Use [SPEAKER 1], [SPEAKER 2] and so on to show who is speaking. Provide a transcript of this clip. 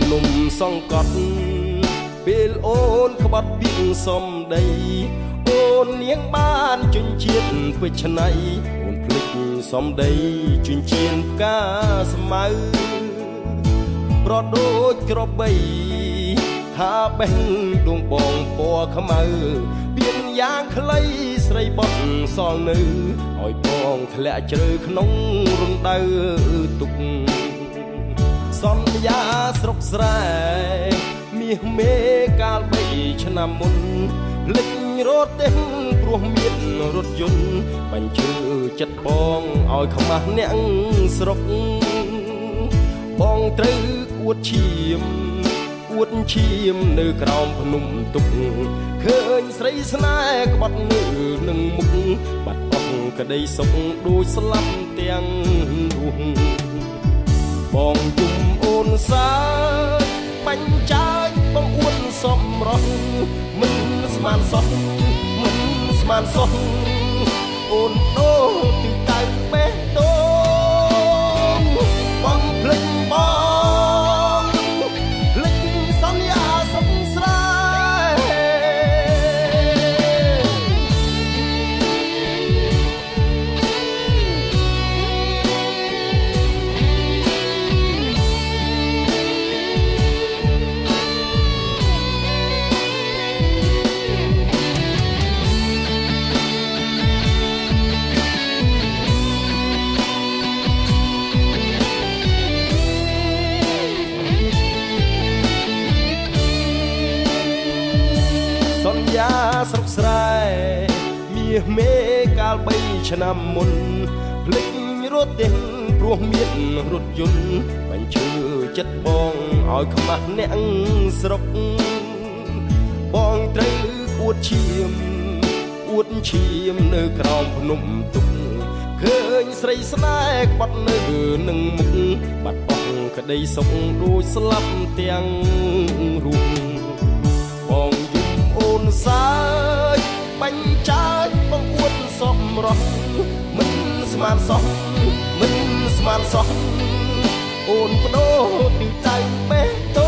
[SPEAKER 1] ភ្នំសង្កត់ពេលអូនក្បត់ពីងសំដីអូននាងបានជញ្ជាតិពេជ្រណៃអូនភ្លេចសំដីជញ្ជៀនផ្កាស្មៅប្រដូចក្របីថាបេះដងបងពណ៌ខ្មៅពៀនយ៉ាងខ្លីស្រីបត់សល់នៅឲ្យបងធ្លាក់ជ្រៅក្នុងរណ្ដៅទុកសន្យាស្រុកស្រែមាសមេកាល3ឆ្នាំមុនភ្លេចរត់ទេព្រោះមានរថយន្តបាញ់ឈើចិត្តបងឲ្យខ្មាស់អ្នកស្រុកបងត្រូវអួតឈាមអួតឈាមនៅក្រោមភ្នំទុកឃើញស្រីស្នេហ៍ក្បត់នៅនឹងមុខបាត់អស់ក្តីសុខដូចស្លាប់ទាំងរស់បងជុំអូនសើចបាញ់ចាចបងអួនសំរស់មិនស្មានសោះមិនស្មានសោះអូនដូរទីតៅបេះដូងបងភ្លេចបងភ្លេចសន្យាសុខស្រែស្រុកស្រែមាសមេកាល3ឆ្នាំមុនភ្លេចរត់ទេព្រោះមានរថយន្តបាញ់ឈើចិត្តបងឲ្យខ្មាស់អ្នកស្រុកបងត្រូវអួតឈាមអួតឈាមនៅក្រោមភ្នំទុកឃើញស្រីស្នេហ៍ក្បត់នៅនឹងមុខបាត់អស់ក្តីសុខដូចស្លាប់ទាំងរូបបងយំអូនសើចបាញ់ចាចបងអួតសំរស់មិនស្មានសោះមិនស្មានសោះអូនបដូរទិសដៅបេះដូ